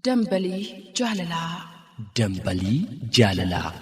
Dambalii jaalalaa. Dambalii jaalalaa.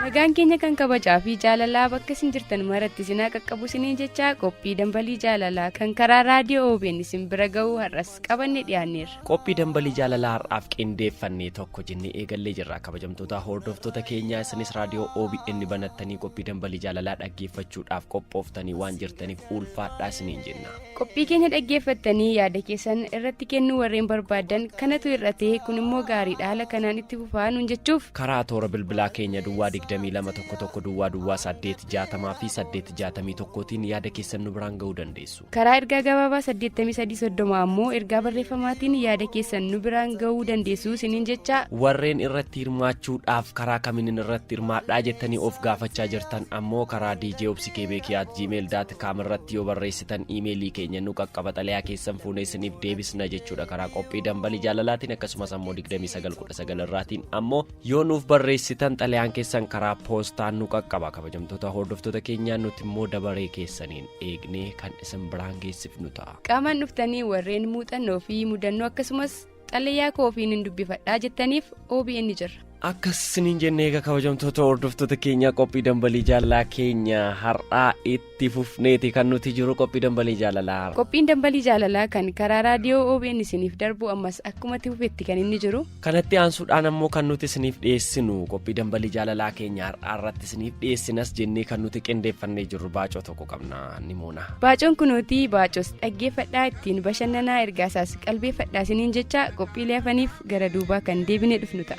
Nagaan keenya kan kabajaa fi jaalalaa bakka isin jirtan maratti isin qaqqabu isiniin jecha qophii dambalii jaalalaa kan karaa raadiyoo OBN isin bira ga'u har'as qabannee dhiyaanneerra. Qophii dambalii jaalalaa har'aaf qindeeffannee tokko jennee eegallee jirra. Kabajamtoota hordoftoota keenyaa isinis raadiyoo OBN banattanii qophii dambalii jaalalaa dhaggeeffachuudhaaf qophooftanii waan jirtaniif ulfaadhaa isiniin jenna. Qophii keenya dhaggeeffattanii yaada keessan irratti kennuu warreen barbaadan kanatu hir'atee kun immoo gaariidha haala kanaan itti fufaa nuun jechuuf. Karaa toora bilbilaa keenya duwwaa 22 11 duwwaa duwwaa 8 60 fi 8 61tiin yaada keessan nu biraan ga'uu dandeessu. Karaa ergaa gabaabaa 8330 ammoo ergaa barreeffamaatiin yaada keessan nu biraan ga'uu dandeessu isiniin jecha. Warreen irratti hirmaachuudhaaf karaa kamiin irratti hirmaadhaa jettanii of gaafachaa jirtan ammoo karaa djobsikebeekii@gmail.com irratti yoo barreessitan iimeelii keenya nu qaqqaba xalayaa keessan fuunee isiniif deebisna jechuudha. Karaa qophii dambalii jaalalaatiin akkasumas ammoo 2919 irraatiin ammoo yoo nuuf barreessitan xalayaan keessan karaa poostaan nu qaqqaba. Kabajamtoota hordoftoota keenyaa nuti immoo dabaree keessaniin eegnee kan isin biraan geessifnu ta'a. Qaamaan dhuftanii warreen muuxannoo fi mudannoo akkasumas xalayaa koo ofiin hin dubbifadhaa jettaniif OBN jirra. Akkas isiniin jennee egaa kabajamtoota hordoftoota keenyaa qophii dambalii jaalalaa keenya har'aa itti fufneeti kan nuti jiru qophii dambalii jaalalaa. Qophiin dambalii jaalalaa kan karaa raadiyoo OBN isiniif darbu ammas akkuma itti fufetti kan inni jiru. Kanatti aansuudhaan ammoo kan nuti isiniif dhiyeessinu qophii dambalii jaalalaa keenya har'aa irratti isiniif dhiyeessinas jennee kan nuti qindeeffannee jirru baacoo tokko qabna ni moona. Baacoon kunuutii baacos dhaggeeffadhaa ittiin bashannanaa ergaasaas qalbeeffadhaa isiniin jecha qophiilee hafaniif gara duubaa kan deebinee dhufnu ta'a.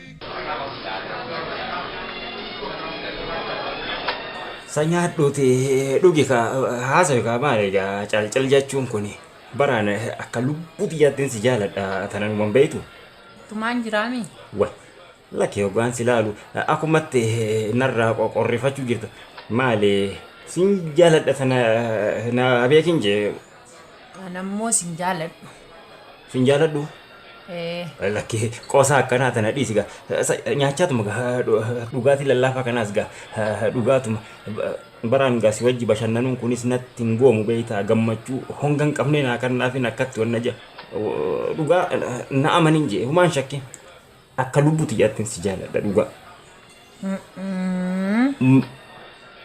Sanyaadhuuti dhugi ka haasawi ka maali egaa calcal jechuun kun baraan akka lubbuu xiyyaattiin si jaaladha tanan beektu. Tumaan jiraami. Wa lakkee hoggaan si laalu akkumatti narraa qorrifachuu jirta maali sin jaaladha tana na beekin jee. Anammoo sin jaaladhu. Sin jaaladhu. Lakkee qoosaa akkanaa tana dhiisi gaa nyaachaatuma gaa dhugaatii lallaafaa kanaas gaa dhugaatuma baraan gaa si wajji bashannanuun kunis natti hin goomu beektaa gammachuu honga hin qabne naa kannaafin akkatti wanna jea dhugaa na amanin jee humaan shakkin akka lubbuu xiyyaattiin si jaaladha dhugaa.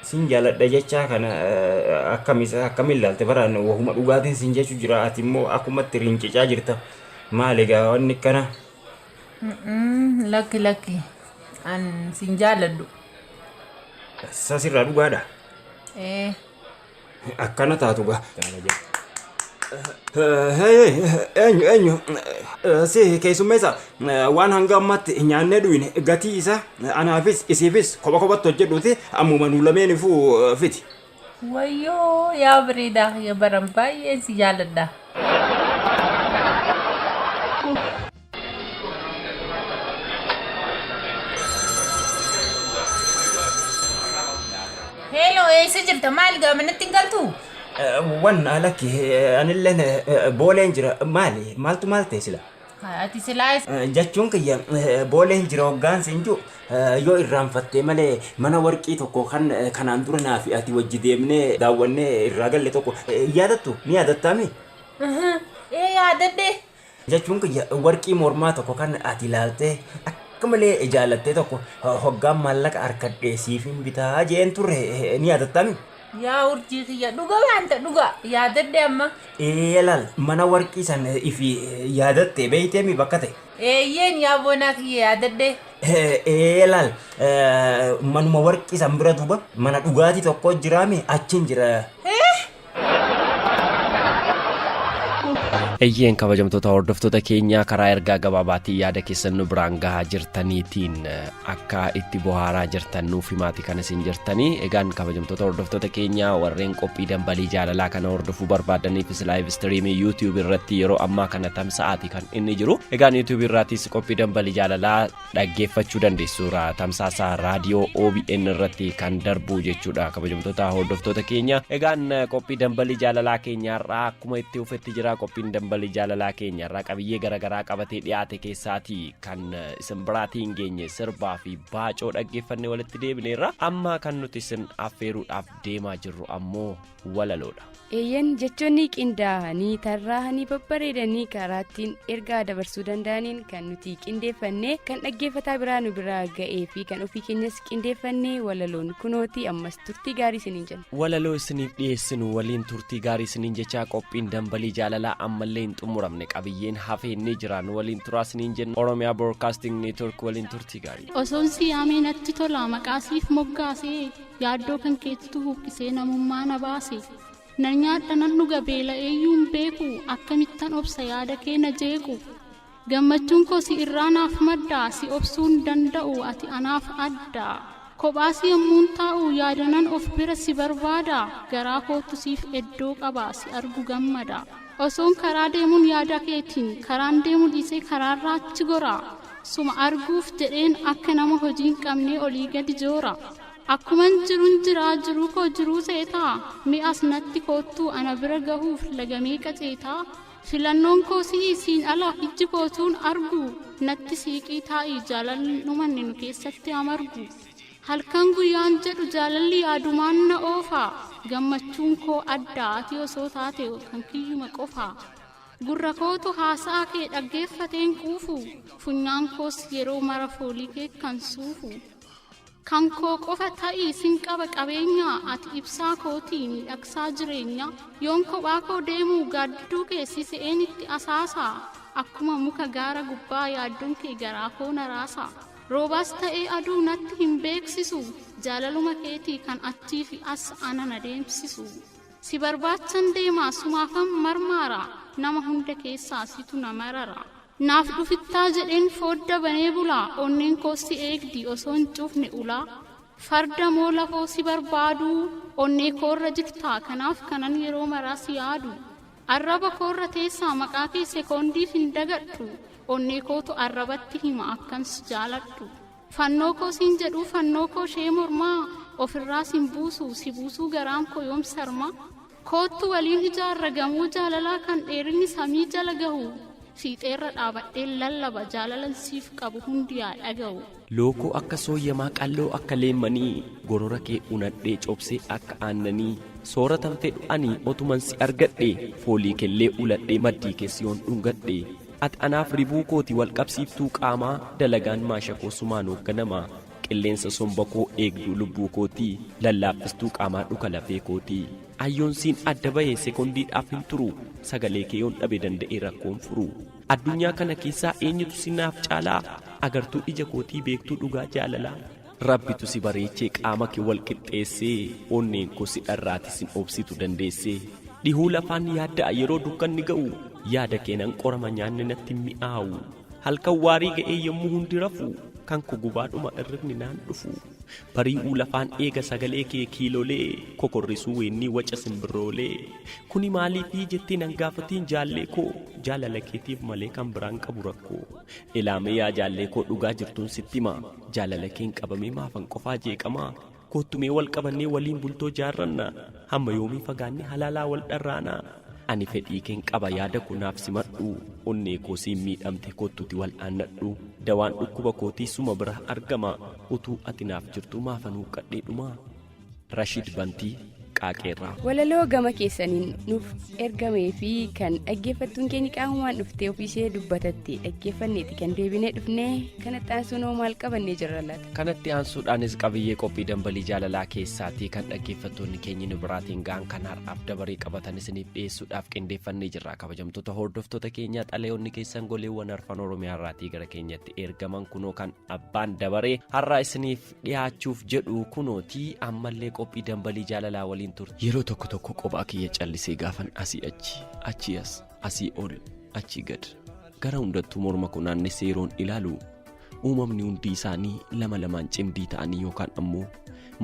Sin jaaladha jechaa kana akkamiin ilaalte baraan wahuma dhugaatiin sin jechuu jira ati immoo akkumatti rincicaa jirta maal egaa wanni kana. Lakki lakki an sin jaaladhu. Sasirraa dhugaadha. Akkana taatu gaa. Eenyu eenyu si keessummeessa waan hanga ammaatti nyaannee dhuyne gatii isaa anaafis isiifis kopha kophatti hojjedhuuti ammuma nu lameenifuu fiti. Wayyoo yaa bareedaa kiyya baran baay'een si jaaladha. Heeloo eessa jirta maal gaa manatti hin galtuu? Wanna lakki anilleen booleen jira maali maaltu maal ta'e sila? Ati silaa Jechuun kiyya booleen jira hoggaan siin jiru yoo irraanfattee malee mana warqii tokko kan kanaan dura naa fi ati wajji deemnee daawwannee irraa galle tokko yaadattu ni yaadattaami? Ee yaadadhe. Jechuun kiyya warqii mormaa tokko kan ati ilaaltee akka malee jaalattee tokko hoggaan maallaqa harkadhee siifin bitaa jeen turre ni yaadattaami? Yaa urjii kiyya dhuga waanta dhuga yaadadhe amma. Ee laal mana warqii san ifi yaadatte beeyteemi bakka ta'e. Eeyyeen yaa boonaa kiyya yaadadhe. Ee laal manuma warqii san bira duuba mana dhugaatii tokko jiraami achiin jira. Eeyyeen, kabajamtoota hordoftoota keenyaa, karaa ergaa gabaabaatiin yaada keessan nu biraan gahaa jirtaniitiin akka itti bohaaraa jirtan nuuf himaati kan isin jirtanii. Egaan kabajamtoota hordoftoota keenyaa, warreen qophii Dambalii Jaalalaa kana hordofuu barbaadaniifis live streamii YouTube irratti yeroo ammaa kana tamsa'aati kan inni jiru. Egaan YouTube irraatis qophii Dambalii Jaalalaa dhaggeeffachuu dandeessu, tamsaasa raadiyoo OBN irratti kan darbu jechuudha, kabajamtoota hordoftoota keenya. Egaan qophii Dambalii Jaalalaa keenyaarraa akkuma itti ufetti jira. Qophiin Dambalii Jaalalaa keenyarraa qabiyyee garaagaraa qabatee dhiyaate keessaatii kan isin biraatii hin geenye sirbaa fi baacoo dhaggeeffannee walitti deebineerra. Amma kan nuti isin affeeruudhaaf deemaa jirru ammoo walaloodha. Eeyyan, jechoonni qindaa'anii tarraa'anii babbareedanii karaa ittiin ergaa dabarsuu danda'aniin kan nuti qindeeffannee, kan dhaggeeffataa biraa nu biraa ga'ee fi kan ofii keenyas qindeeffannee walaloon kunooti. Ammas turtii gaarii isiniin jenna. Walaloo isiniif dhiyeessinu waliin turtii gaarii isiniin jechaa, qophiin Dambalii Jaalalaa ammallee hin xumuramne, qabiyyeen hafee ni jira. Nu waliin turaa isiniin jenna. Oromiyaa Broadcasting Network waliin turtii gaarii. Osoon si yaamee natti tola, maqaa siif moggaasee, yaaddoo kan keetitu huqqisee namummaa na baase. Nan nyaadha, nan dhuga, beela'eeyyuu hin beeku, akkamittan obsa yaada kee na jeequ? Gammachuun koo si irraa naaf madda, si obsuu hin danda'u, ati anaaf adda. Kophaas yommuun taa'u yaadanan of bira si barbaada, garaa kootu siif iddoo qaba, si argu gammada. Osoon karaa deemuun yaada keetiin karaan deemu dhiisee karaarraa achi gora, suma arguuf jedheen akka nama hojii hin qabnee olii gadi joora. Akkuman jirun jiraa, jiruu koo jiruu seetaa, mi'as natti koottuu, ana bira gahuuf lagamee qaceetaa. Filannoon koo si'ii, siin ala ijji kootuun argu, natti siiqii taa'ii, jaalalli dhumanne nu keessatti amargu. Halkan guyyaan jedhu jaalalli yaadumaan na oofa, gammachuun koo adda, ati osoo taate kan kiyyuma qofa. Gurra kootu haasa'a kee dhaggeeffateen quufu, funyaan koos yeroo mara foolii kee kan suufu. Kan koo qofa ta'ii, sin qaba qabeenya, ati ibsaa kootii, miidhagsaa jireenya. Yoon kophaa koo deemu gaaddiduu kee si se'een itti asaasa, akkuma muka gaara gubbaa yaaddoon kee garaa koo na raasa. Roobaas ta'ee aduu natti hin beeksisu, jaalaluma keetii kan achii fi as ana na deemsisu. Si barbaachan deema, sumaafan marmaara, nama hunda keessaa situ na marara. Naaf dhufittaa jedheen foodda banee bula, onneen koo si eegdi osoo hin cufne ulaa. Farda moo lafoo si barbaadu, onnee koorra jirtaa, kanaaf kanan yeroo maraa si yaadu. Arraba koorra teessaa, maqaa kee sekoondiif hin dagadhu, onnee kootu arrabatti hima akkan si jaaladhu. Fannoo koo siin jedhu, fannoo koo ishee mormaa, ofirraa sin buusu, si buusuu garaan koo yoom sarma. Koottu waliin ijaarra gamoo jaalalaa kan dheerinni samii jala gahu, fiixeerra dhaabadheen lallaba, jaalalan siif qabu hundi yaa dhaga'u. Lookoo akka sooyyamaa, qalloo akka leemmanii, gorora kee unadhee cobsee akka aannanii, sooratan fedhu ani otuman si argadhe, foolii kellee uladhee maddii keessi yoon dhungadhe. Ati anaaf ribuu kooti, wal qabsiiftuu qaamaa, dalagaan maasha koo sumaan hoogganamaa, qilleensa somba koo, eegduu lubbuu kootii, lallaaffistuu qaamaa, dhuka lafee kootii. Ayyoon siin adda bahee sekondiidhaaf hin turu, sagalee kee yoon dhabe danda'ee rakkoon furu. Addunyaa kana keessaa eenyutu si naaf caalaa? Agartuu ija kootii, beektuu dhugaa jaalalaa. Rabbitu si bareechee qaama kee wal qixxeessee, onneen koo si dharraati, sin obsitu dandeessee. Dhihuu lafaan yaadda'a yeroo dukkanni ga'u, yaada keenan qorama, nyaanni natti mi'aawu. Halkan waarii ga'ee yommuu hundi rafu, kan koo gubaadhuma irribni naan dhufu. Bari'uu lafaan eega sagalee kee kiilolee, kokorrisuu weennii, waca simbirroolee. Kuni maaliifii jettee nan gaafatiin jaallee koo, jaalala keetiif malee kan biraan qabu rakkoo. Ilaamee yaa jaallee koo, dhugaa jirtuun sitti hima, jaalala keen qabamee maafan qofaa jeeqamaa? Koottumee wal qabannee waliin bultoo jaarranna, hamma yoomii fagaannee halaalaa wal dharraanaa? Ani fedhii keen qaba, yaada koo naaf simadhu, onnee koo siin miidhamte, kottuti wal aannadhu. Dawaan dhukkuba kootii suma bira argama, utuu ati naaf jirtu maafan huuqqadhee dhuma? Rashid Bantii, Qaaqeerraa. Walaloo gama keessaniin nuuf ergamee fi kan dhaggeeffattuun keenya qaamumaan dhuftee ofiishee dubbatatte dhaggeeffanneeti kan deebinee dhufnee. Kanatti aansuun hoo maal qabannee jirra laata? Kanatti aansuudhaanis qabiyyee qophii Dambalii Jaalalaa keessaatii kan dhaggeeffattoonni keenya nu biraatiin ga'an kan har'aaf dabaree qabatan isiniif dhiyeessuudhaaf qindeeffannee jirra. Kabajamtoota hordoftoota keenyaa, xalayoonni keessan goleewwan arfan Oromiyaa irraatii gara keenyatti ergaman kunoo kan abbaan dabaree har'a isiniif dhiyaachuuf jedhu kunooti. Ammallee qophii Dambalii Jaalalaa waliin turte. Yeroo tokko tokko kophaa kiyya callisee gaafan asii achi, achii as, asii ol Achii gad gara hundattuu morma koo naannessee yeroon ilaalu uumamni hundi isaanii lama lamaan cimdii ta'anii yookaan ammoo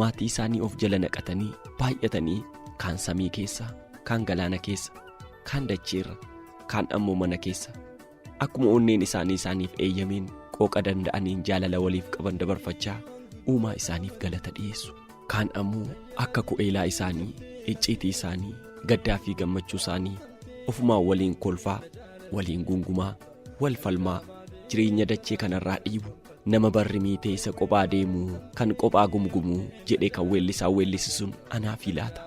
maatii isaanii of jala naqatanii baay'atanii kaan samii keessa, kaan galaana keessa, kaan dacheerra, kaan ammoo mana keessa. Akkuma onneen isaanii isaaniif eeyyameen qooqa danda'aniin jaalala waliif qaban dabarfachaa uumaa isaaniif galata dhiyeessu. Kaan ammoo akka ko'eelaa isaanii, icciitii isaanii, gaddaa fi gammachuu isaanii ofumaan waliin kolfaa, waliin gungumaa, wal falmaa, jireenya dachee kanarraa dhiibu, nama barri miitee isa qophaa deemuu, kan qophaa gumgumuu jedhee kan weellisaa weellisi sun anaafii laata.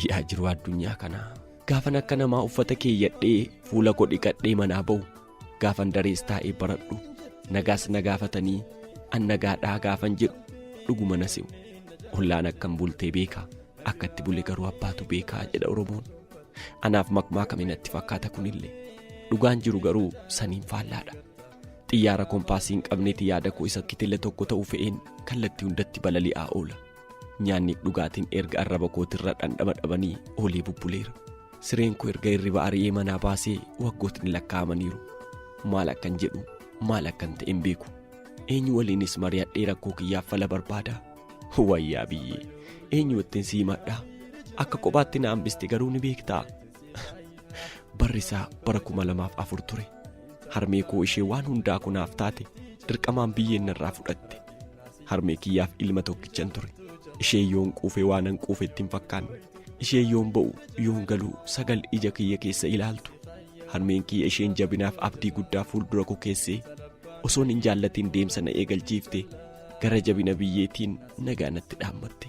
Yaa jiru addunyaa kanaa. Gaafan akka namaa uffata keeyyadhee fuula koo dhiqadhee manaa ba'u, gaafan darees taa'ee baradhu, nagaas na gaafatanii an nagaadhaa gaafan jedhu dhuguma na se'u. Ollaan akkam bultee beekaa, akka itti bule garuu abbaatu beekaa jedha Oromoon. Anaaf makmaakame natti fakkaata kunillee. Dhugaan jiru garuu saniin faallaadha. Xiyyaara kompaasii hin qabneeti yaada koo isa kitila tokko ta'u fe'een kallattii hundatti balali'aa oola. Nyaanniif dhugaatiin erga arraba kootirra dhandhama dhabanii oolee bubbuleera. Sireen koo erga hirriba ari'ee manaa baasee waggootni lakkaa'amaniiru. Maal akkan jedhu, maal akkan ta'e hin beeku. Eenyu waliinis mari'adhee rakkoo kiyyaaf fala barbaada? Wayyaa biyyee, eenyu ittiin si himadhaa? Akka kophaatti na hambiste garuu ni beektaa? Barri isaa bara 2004 ture. Harmee koo ishee waan hundaa kunaaf taate dirqamaan biyyeen narraa fudhatte. Harmee kiyyaaf ilma tokkichan ture. Ishee yoon quufee waanan quufetti hin fakkaanne. Ishee yoon ba'u yoon galu sagal ija kiyya keessa ilaaltu. Harmeen kiyya isheen jabinaaf abdii guddaa fuuldura koo keessee osoon hin jaallatin deemsa na eegalchiifte gara jabina biyyeetiin nagaa natti dhaammatte.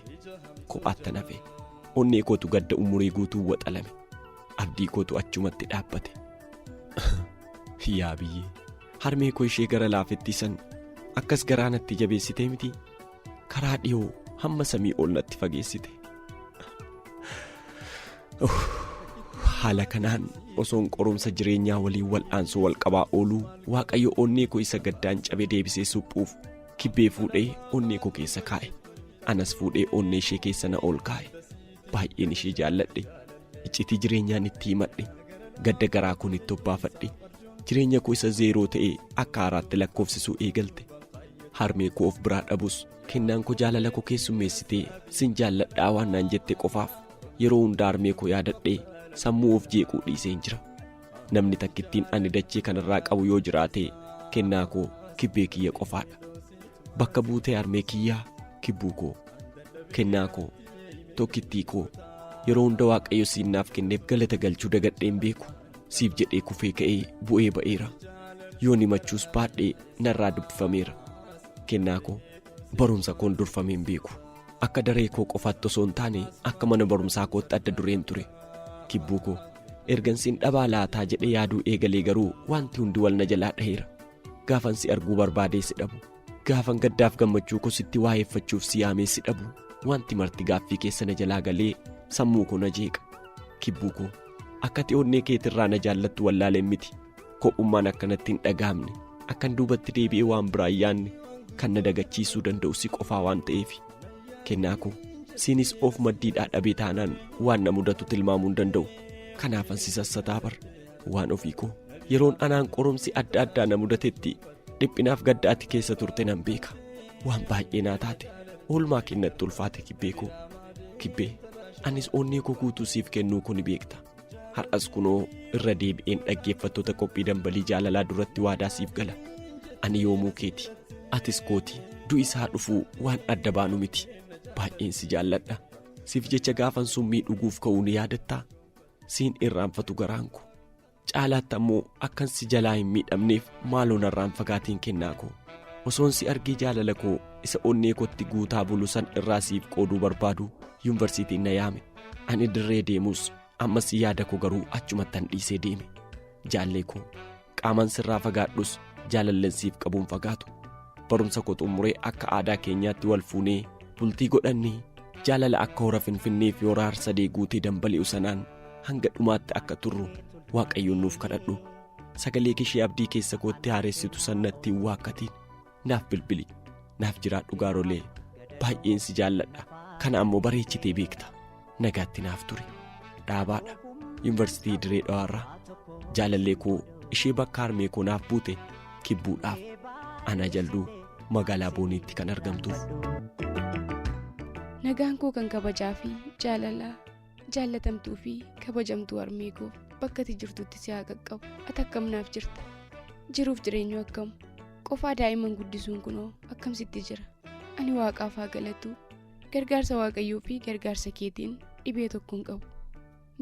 Kophaatti hafe. Onnee kootu gadda umurii guutuu waxalame. Abdii kootu achumatti dhaabbate. Yaa biyyee, harmee koo ishee gara laafetti san akkas garaa natti jabeessitee miti, karaa dhiyoo hamma samii ol natti fageessite. Haala kanaan osoon qorumsa jireenyaa waliin wal'aansoo wal qabaa ooluu, Waaqayyo onnee koo isa gaddaan cabe deebisee suphuuf kibbee fuudhee onnee koo keessa kaa'e. Anas fuudhee onnee ishee keessa na ol kaa'e. Baay'een ishee jaalladhe. Iccitii jireenyaan itti himadhe. Gadda garaa koon itti obbaafadhe. Jireenya koo isa zeeroo ta'e akka haaraatti lakkoofsisuu eegalte. Harmee koo of biraa dhabus kennaan koo jaalala koo keessummeessitee sin jaalladhaa waan naan jette qofaaf yeroo hunda harmee koo yaadadhee sammuu of jeequu dhiiseen jira. Namni takkittiin ani dachee kanarraa qabu yoo jiraate kennaa koo kibbee kiyya qofaadha. Bakka buutee harmee kiyyaa, kibbuu koo, kennaa koo, tokkittii koo, yeroo hunda Waaqayyo siin naaf kenneef galata galchuu dagadheen beeku. Siif jedhee kufee ka'ee bu'ee ba'eera. Yoon himachuus baadhee narraa dubbifameera. Kennaa koo, barumsa koon durfameen beeku. Akka daree koo qofaatti osoo hin taane akka mana barumsaa kootti adda dureen ture. Kibbuu koo, ergan siin dhabaa laataa jedhee yaaduu eegalee garuu wanti hundi wal na jalaa dhaheera. Gaafan si arguu barbaadee si dhabu, gaafan gaddaaf gammachuu koo sitti waa'eeffachuuf si yaamee si dhabu, wanti marti gaaffii keessa na jalaa galee sammuu koo na jeeqa. Kibbuu koo, akka ati onnee keetirraa na jaallattu wallaaleen miti. Kophummaan akkanatti hin dhaga'amne, akkan duubatti deebi'ee waan biraa hin yaadne kan na dagachiisuu danda'u si qofaa waan ta'eef. Kennaa koo, siinis of maddiidhaa dhabee taanaan waan na mudatu tilmaamuu hin danda'u. Kanaafan si sassataa bar. Waan ofii koo, yeroon anaan qorumsi adda addaa na mudatetti dhiphinaaf gadda ati keessa turte nan beeka. Waan baay'ee naa taate, oolmaa kennatti ulfaate kibbee koo. Kibbee, anis onnee koo guutuu siif kennuu koo ni beekta. Har'as kunoo irra deebi'een dhaggeeffattoota qophii dambalii jaalalaa duratti waadaa siif gala. Ani yoomuu keeti, atis kooti. Du'i isaa dhufuu waan adda baanu miti. Baay'een si jaalladha. Siif jecha gaafan summii dhuguuf ka'uu ni yaadattaa? Siin irraanfatu garaan koo. Caalaatti ammoo akkan si jalaa hin miidhamneef maaloo narraan fagaatiin kennaa koo. Osoon si argee jaalala koo isa onnee kootti guutaa bulu san irraa siif qooduu barbaadu yuunivarsiitiin na yaame. Ani dirree deemus ammas yaada koo garuu achumattan dhiisee deeme. Jaallee koo, qaamaan sirraa fagaadhus jaalalleen siif qabuun fagaatu. Barumsa koo xumuree akka aadaa keenyaatti wal fuunee bultii godhannee jaalala akka hora Finfinnee fi hora Harsadee guutee dambali'u sanaan hanga dhumaatti akka turru Waaqayyoon nuuf kadhadhu. Sagalee kishee abdii keessa kootti haaressitu sannatti hin waakkatiin. Naaf bilbili, naaf jiraadhu gaarolee. Baay'een si jaalladha. Kana ammoo bareechitee beekta. Nagaatti naaf turi. Dhaabaadha. Yuunivarsiitii Diree Dhawaarraa. Jaalallee koo ishee bakka harmee koo naaf buute kibbuudhaaf ana jalduu magaalaa Booniitti kan argamtuuf. Nagaan koo kan kabajaa fi jaalalaa jaallatamtuu fi kabajamtuu harmee koo bakka ati jirtutti si haa qaqqabu. Ati akkam naaf jirta? Jiruuf jireenyu akkam? Qofaa daa'imman guddisuun kunoo akkam sitti jira? Ani waaqaaf haa galatu. Gargaarsa waaqayyoo fi gargaarsa keetiin dhibee tokko hin qabu.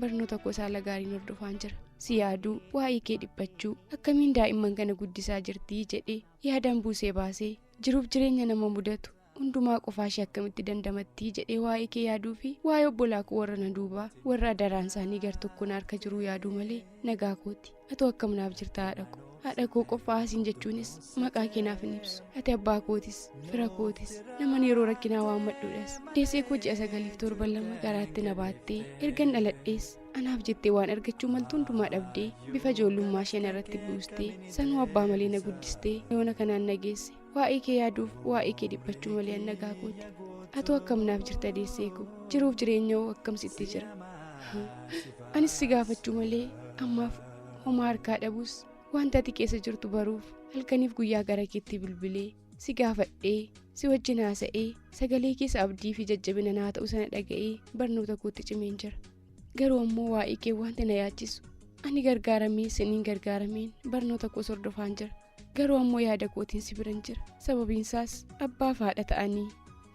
Barnoota koo haala gaariin hordofaan jira. Si yaaduu, waa'ee kee dhiphachuu, akkamiin daa'imman kana guddisaa jirtii jedhee yaadaan buusee baasee jiruuf jireenya nama mudatu hundumaa qofaa ishee akkamitti dandamattii jedhee waa'ee kee yaaduu fi waa'ee obbolaa koo warra na duubaa warra adaraan isaanii gar tokkoon harka jiruu yaaduu malee nagaa kooti. Atoo akkam naaf jirta haadha koo? Haadha koo qofaa asiin jechuunis maqaa kee naaf hin ibsu. Ati abbaa kootis, fira kootis, naman yeroo rakkinaa waammadhuudhas. Deessee koo ji'a 9 fi 7 2 garaatti na baattee ergan dhaladhees anaaf jettee waan argachuu maltu hundumaa dhabdee bifa ijoollummaa isheen irratti buustee sanuu abbaa malee na guddistee yoona kanaan na geesse. Waa'ee kee yaaduuf waa'ee kee dhiphachuu malee an nagaa kooti. Atoo akkam naaf jirta deessee koo? Jiruuf jireenya hoo akkam sitti jira? Anis si gaafachuu malee ammaaf homaa harkaa dhabus wanta ati keessa jirtu baruuf halkaniif guyyaa gara keetti bilbilee si gaafadhee si wajjin haasa'ee sagalee keessa abdii fi jajjabina naa ta'u sana dhaga'ee barnoota kootti cimeen jira. Garuu ammoo waa'ee kee wanti na yaachisu ani gargaaramee siniin gargaarameen barnoota koos hordofaan jira. Garuu ammoo yaada kootiin si biran jira. Sababiinsaas abbaa fi haadha ta'anii,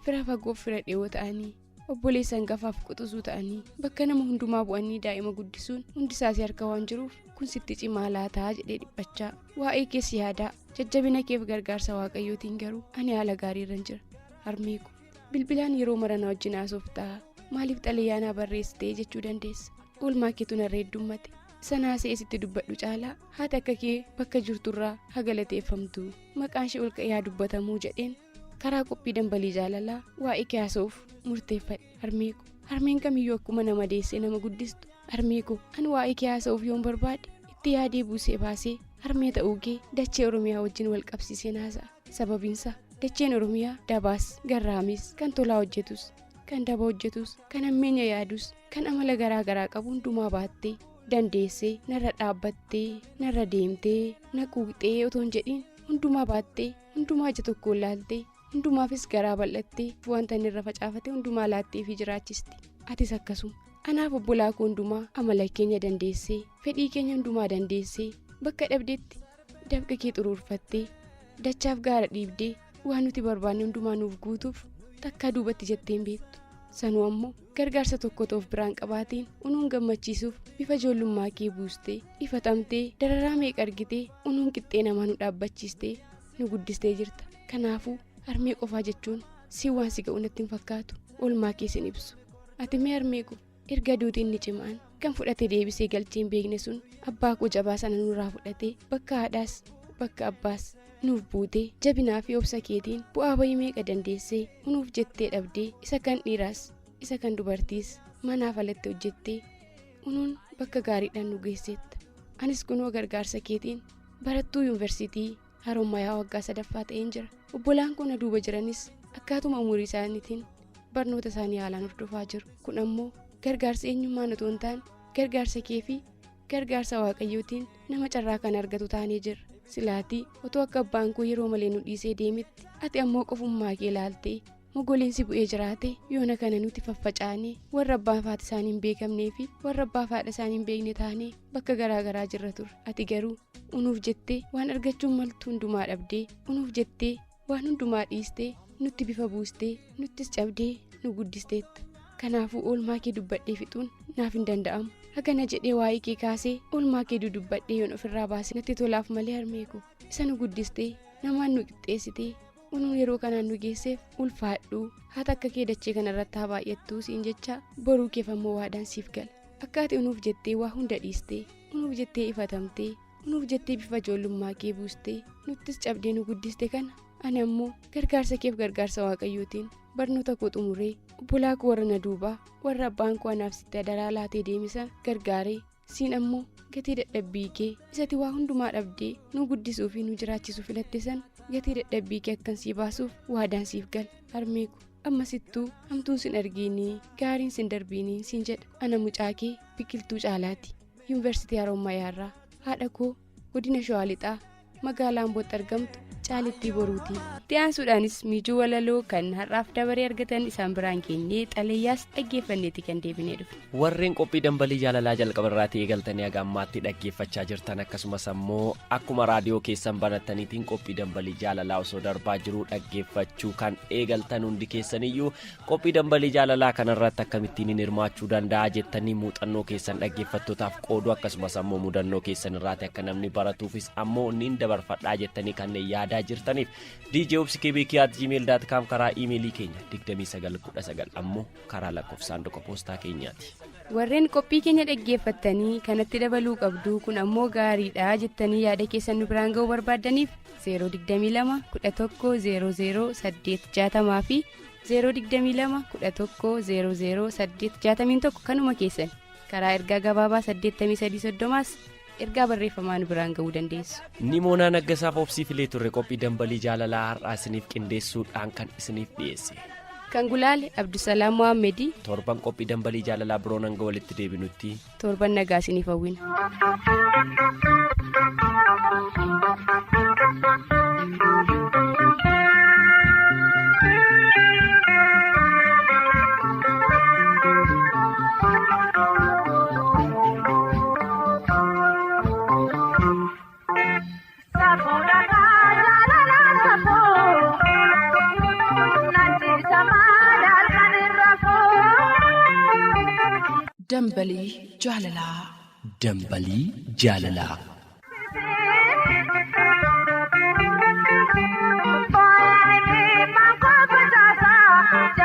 fira fagoof fira dhiyoo ta'anii, obboleessa hangafaaf quxisuu ta'anii, bakka nama hundumaa bu'anii daa'ima guddisuun hundisaas harka waan jiruuf kun sitti cimaa laataa jedhee dhiphachaa waa'ee kees yaadaa jajjabina keef gargaarsa waaqayyootiin garuu ani haala gaariirran jira. Harmee koo bilbilaan yeroo mara na wajjin haasoftaa maaliif xalayaa naa barreessitee jechuu dandeessa. Oolmaa keetu narra heddummate. Sanaa se'ee sitti dubbadhu caalaa haati akka kee bakka jirturraa haa galateeffamtu maqaan ishee ol ka'ee haa dubbatamuu jedheen karaa qophii dambalii jaalalaa waa'ee kee haasa'uuf murteeffadhe. Harmee koo harmeen kamiyyuu akkuma nama deessee nama guddistu harmee koo ani waa'ee kee haasa'uuf yoon barbaade itti yaadee buusee baasee harmee ta'uu kee dachee Oromiyaa wajjin wal qabsiiseen haasa'a. Sababiinsa dacheen Oromiyaa dabaas garraamis kan tolaa hojjetus kan daba hojjetus kan hammeenya yaadus kan amala garaa garaa qabu hundumaa baattee dandeessee narra dhaabbattee narra deemtee na quuqxee otoo hin jedhiin hundumaa baattee hundumaa ija tokkoon laaltee hundumaafis garaa bal'attee wanta inni irra facaafate hundumaa laattee fi jiraachisti. Atis akkasuma anaaf obbolaa koo hundumaa amala keenya dandeessee fedhii keenya hundumaa dandeessee bakka dhabdeetti dafqa kee xuruurfattee dachaaf gaara dhiibdee waan nuti barbaanne hundumaa nuuf guutuuf takkaa duubatti jettee hin beektu. Sanuu ammoo gargaarsa tokko ta'uuf biraan qabaatiin unuun gammachiisuuf bifa ijoollummaa kee buustee ifatamtee dararaa meeqa argitee unuun qixxee namaa nu dhaabbachiistee nu guddistee jirta. Kanaafuu harmee qofaa jechuun si waan si ga'u natti hin fakkaatu. Oolmaa kee sin ibsu. Ati mee harmee koo erga duutiin ni cimaan kan fudhate deebisee galchee hin beekne sun abbaa koo jabaa sana nurraa fudhatee bakka haadhaas bakka abbaas nuuf buutee jabinaa fi obsa keetiin bu'aa bayii meeqa dandeessee unuuf jettee dhabdee isa kan dhiiraas isa kan dubartiis manaaf alatti hojjettee unuun bakka gaariidhaan nu geesseetta. Anis kunoo gargaarsa keetiin barattuu yuunivarsiitii Harommayaa waggaa 3ffaa ta'een jira. Obbolaan kun na duuba jiranis akkaatuma umurii isaaniitiin barnoota isaanii haalaan hordofaa jiru. Kun ammoo gargaarsa eenyummaan otoo hin taane gargaarsa kee fi gargaarsa waaqayyootiin nama carraa kan argatu taanee jirra. Silaatii otoo akka abbaan koo yeroo malee nu dhiisee deemetti ati ammoo qofummaa kee ilaaltee mogoleensi bu'ee jiraate yoona kana nuti faffacaanee warra abbaa fi haati isaanii hin beekamnee fi warra abbaa fi haadha isaanii hin beekne taanee bakka garaa garaa jirra turre. Ati garuu unuuf jettee waan argachuun maltu hundumaa dhabdee unuuf jettee waan hundumaa dhiistee nutti bifa buustee nuttis cabdee nu guddisteetta. Kanaafuu oolmaa kee dubbadhee fixuun naaf hin danda'amu. Hagana jedhee waa'ee kee kaasee oolmaa kee dudubbadhee yoon ofirraa baase natti tolaaf malee harmee koo isa nu guddistee namaan nu qixxeessitee unuun yeroo kanaan nu geesseef ulfaadhuu haata akka kee dachee kanarratti haa baay'attuu siin jecha boruu keef ammoo waadaan siif gala. Akka ati unuuf jettee waa hunda dhiistee unuuf jettee ifatamtee unuuf jettee bifa ijoollummaa kee buustee nuttis cabdee nu guddiste kana ani ammoo gargaarsa keef gargaarsa waaqayyootiin barnoota koo xumuree obbolaa koo warra na duubaa warra abbaan koo anaaf sitti adaraa laatee deemisa gargaaree siin ammoo gatii dadhabbii kee isati waa hundumaa dhabdee nu guddisuu fi nu jiraachisuu filatte san gatii dadhabbii kee akkan sii baasuuf waadaan siif gala. Harmee koo ammasittuu hamtuun sin argiinii gaariin sin darbiinii siin jedha. Ana mucaa kee Biqiltuu Caalaati. Yuunivarsiitii Harommayaa irraa Haadha koo godina Shawaa Lixaa magaalaa Ambootti argamtu Caalittii Boruuti. Itti aansuudhaanis miijuu walaloo kan har'aaf dabaree argatan isaan biraan geenyee xalayyaas dhaggeeffanneeti kan deebinee dhufne. Warreen qophii dambalii jaalalaa jalqaba irraatii eegaltanii haga ammaatti dhaggeeffachaa jirtan akkasumas ammoo akkuma raadiyoo keessan banattaniitiin qophii dambalii jaalalaa osoo darbaa jiruu dhaggeeffachuu kan eegaltan hundi keessaniyyuu qophii dambalii jaalalaa kanarratti akkamittiin hin hirmaachuu danda'a jettanii muuxannoo keessan dhaggeeffattootaaf qoodu akkasumas ammoo mudannoo keessan irraati akka namni baratuufis ammoo niin dabarfadhaa jettanii kanneen yaadaa jirtaniif djobskbk@gmail.com karaa iimeelii keenya 2919 ammoo karaa lakkoofsa saanduqa poostaa keenyaati. Warreen qophii keenya dhaggeeffattanii kanatti dabaluu qabdu kun ammoo gaariidha jettanii yaada keessan nu biraan ga'uu barbaaddaniif 022 11 00 860 fi 022 11 00 861 kanuma keessan karaa ergaa gabaabaa 8330 ergaa barreeffamaa nu biraan ga'uu dandeessu. Nimoonaa Naggasaaf obsii filee turre qophii dambalii jaalalaa har'aa isiniif qindeessuudhaan kan isiniif dhiyeesse. Kan gulaale Abdusalaam Mohaammed. Torban qophii dambalii jaalalaa biroon hanga walitti deebinutti. Torban nagaa isiniif hawwina. Dambalii jaalalaa. Dambalii jaalalaa.